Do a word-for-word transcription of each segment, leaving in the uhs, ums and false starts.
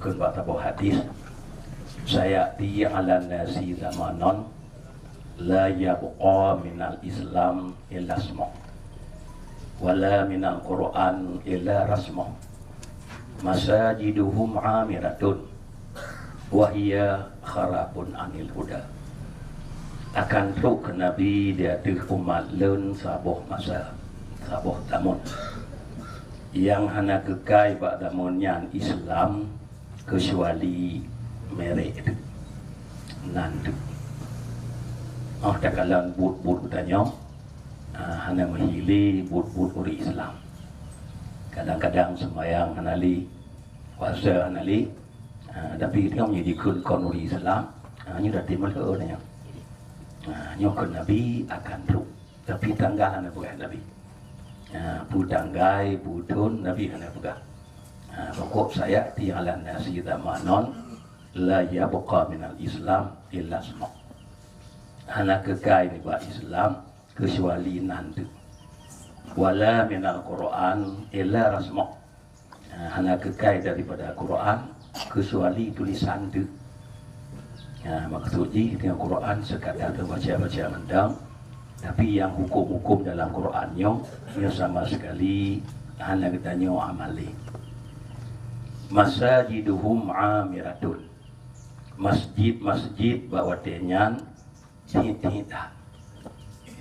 Keu bak saboh hadis, "Sayati 'alan nasi zamanun la yabqa minal Islam illa ismuh, wala minal Qur'an illa rasmuh. Masajiduhum 'amiratun, wa hiya kharabun 'anil huda." Akan trok keu Nabi di ateueh umat lôn saboh masa, saboh tamon, nyang hana keukai bak tamon nyan Islam, keucuali mirek teuk, nan teuk. Oh, takalon buet-buet geutanyoe, ah, hana meuhilé buet-buet ureuëng Islam. Kadang-kadang seumayang hana lé, puasa hana lé, ah, tapi tanyoe meunyoe jikheun kon ureuëng Islam, ah, nyoe dah timbul nyoe. Ah, nyoe kheun Nabi akan trok. Tapi tanggai hana peugah Nabi. Ha, peue tanggai, peue thon, Nabi hana peugah. Ha, pokok, "Sayati 'alan nasi zamanun la yabqa minal Islam illa ismuh." Hana keukai nibak Islam keucuali nan teuk. "Wala minal Qur'an illa rasmuh." Ha, hana keukai daripada Quran keucuali tulisan teuk. Ha, maksud jih, dengan Quran sekadar teubaca-baca mantong, tapi nyang huköm-huköm dalam Quran nyoe, nyoe sama sekali hana geutanyoe amali. "Masajiduhum 'amiratun." Masjid-masjid bak watée nyan tiet-tiet that.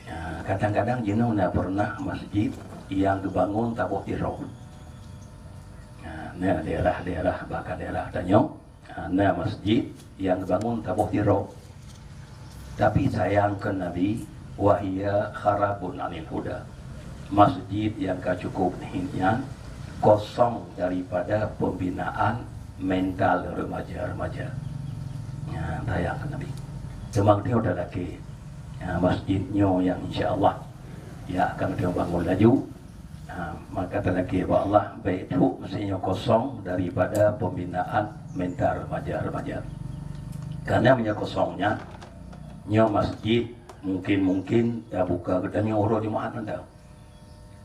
Ya, kadang-kadang jinoe na pernah masjid nyang geubangon taboh sidroe. Ya, na daerah-daerah, bahkan daerah tanyoe, ya, na masjid nyang geubangon taboh sidroe. Tapi sayang kheun Nabi, "Wa hiya kharabun 'anil huda." Masjid nyang ka cukup nyan kosong daripada pembinaan mental remaja-remaja. Ya, sayang kheun Nabi. Teuma geutanyoe talakée, ya, masjid nyoe nyang insya Allah, ya, akan geutanyoe bangun laju. Ha, maka talakée bak Allah, bék trok masjid nyoe kosong daripada pembinaan mental remaja-remaja. Karena meunyoe kosong nyan, nyoe masjid mungkin-mungkin tabuka geutanyoe uroe Jumaat mantong.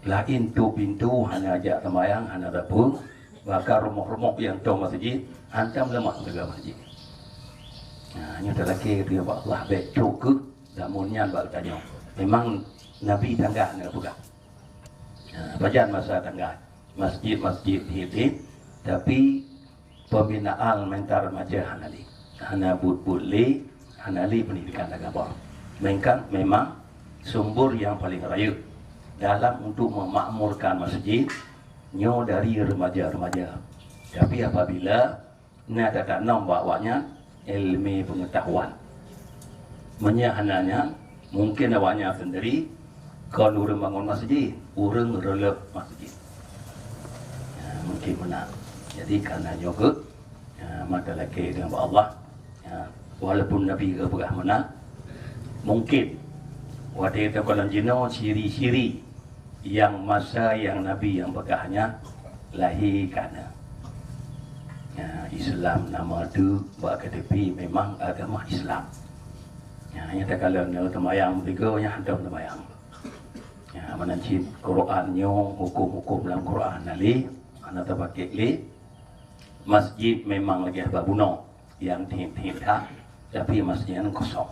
Laén tuek pintoe, hana jak seumayang, hana sapeue, bahkan rumoh-rumoh nyang tom masjid, hantom leumah jaga masjid. Ha, nyoe talakée geutanyoe bak Allah, bék trok keuh tamon nyan bak geutanyoe. Memang Nabi tanggai hana peugah. Ha, pajan masa tanggai. Masjid-masjid tiet-tiet, tapi pembinaan mental remaja hana lé. Hana buet-buet lé, hana lé pendidikan agama. Melainkan memang sumber nyang paling rayeuk dalam untuk memakmurkan masjid nyoe dari remaja-remaja. Tapi apabila na tatanom bak awaknyan ilmu pengetahuan. Meunyoe hana nyan, mungkin awaknyan sendiri kon ureuëng bangon masjid, ureuëng reuleueb masjid. Ya, mungkin meunan. Jadi, karena nyoe geuh, ya, mata lakée deungon bak Allah. Ya, walaupun Nabi geupeugah meunan, mungkin watée teukalon jinoe ciri-ciri nyang masa nyang Nabi nyang peugah nyan lahé kana. Ya, Islam nama tu bak K T P memang agama Islam. Ya, nyang takalon nyoe teumayang tiga nyang hantom teumayang. Ya, meunan cit Quran nyoe, huköm-huköm lam Quran na lé, hana tapakék lé. Masjid memang lagée haba bunoe. Nyang tiep-tiep that, tapi masjid nyan kosong.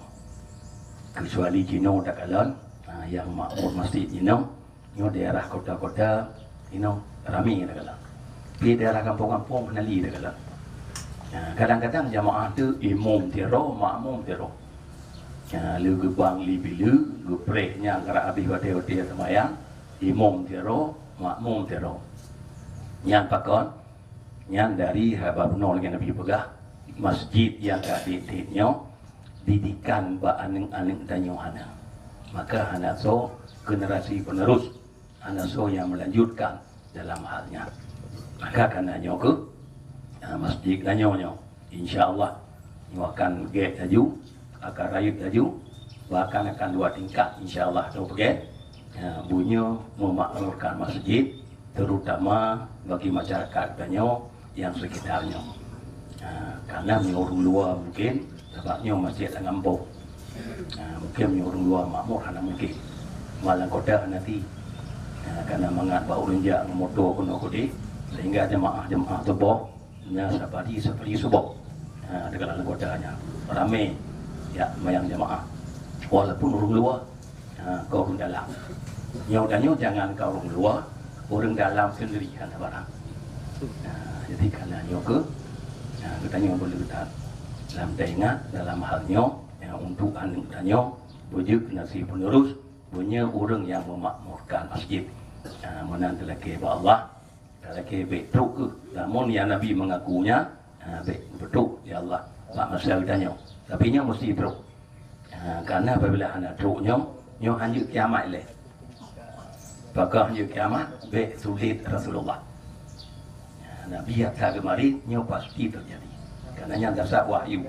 Kecuali jinoe takalon, ha, nyang makmur masjid jinoe, nyoe daerah kota-kota, jinoe ramé takalon. Di daerah gampông-gampông hana lé takalon. Ha, kadang-kadang jamaah tu imum sidroe, makmum sidroe. Ha, lé geubang lé bileue, geupreh nyang karab habéh watée-watée seumayang, imum sidroe, makmum sidroe. Nyan pakon? Nyan dari haba bunoe lagée Nabi peugah, masjid nyang ka tiep-tiep nyoe didikan bak aneuëk-aneuëk tanyoe hana. Maka hana soe generasi penerus, hana soe nyang melanjutkan dalam hal nyan. Maka kana nyoe keuh, ah, masjid tanyoe nyoe, insya Allah, nyoe akan gét laju, akan rayeuk laju, bahkan akan dua tingkat, insya Allah, atau peugét, ya, bunoe memakmurkan masjid, terutama bagi masyarakat tanyoe nyang sekitar nyoe. Ha, karena meunyoe ureuëng luwa mungkin, sabab nyoe masjid lam gampông. Ha, mungkin meunyoe ureuëng luwa makmur hana mungkin. Malam kota hana ti. Ha, karena mangat bak ureuëng jak ngon moto keunoe keudeh, sehingga jemaah-jemaah tuboh Nyan seperti, seperti suboh. Ha, dekat dalam kota nyan. Ramé jak mayang jamaah. Walaupun ureuëng luwa, ha, keu ureuëng dalam. Nyoe tanyoe jangan keu ureuëng luwa, ureuëng dalam sendiri hana barang. Ha, jadi karena nyoe keuh, ha, geutanyoe boleh that lam teuingat dalam hal nyoe, ya, untuk aneuk tanyoe, beujeuet generasi penerus, beunyoe ureuëng nyang memakmurkan masjid. Ha, meunan talakée bak Allah, talakée bék trok keuh. Namun ya Nabi mengakunya, ha, bék beutrok ya Allah bak masa geutanyoe. Tapi nyoe mesti trok. Ha, karena apabila hana trok nyoe, nyoe hanjeuet kiamat lé. Pakon hanjeuet kiamat, bék sulet Rasulullah. Ha, Nabi nyata geumari, nyoe pasti teujadi. Karena nyan dasar wahyu.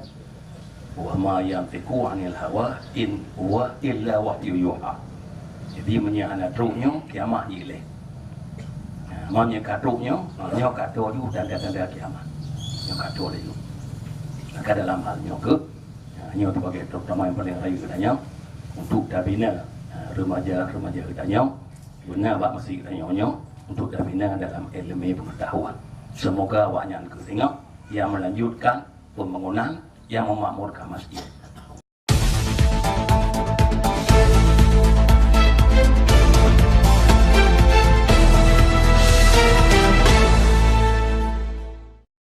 Wa ma yantiqu 'anil hawa, in huwa illa wahyu yuha. Jadi meunyoe hana trok nyoe, kiamat jih lé. Ha, meunyoe ka trok nyoe, ha, nyoe ka trok ju tanda-tanda kiamat. Nyoe ka trok laju. Maka dalam hal nyoe keuh, ha, nyoe sebagai terutama yang paling rayeuk geutanyoe untuk tabina, ha, remaja-remaja geutanyoe, beuna bak masjid geutanyoe nyoe untuk tabina dalam ilmu pengetahuan. Semoga awaknyan keuh singoh yang melanjutkan pembangunan, yang memakmurkan masjid.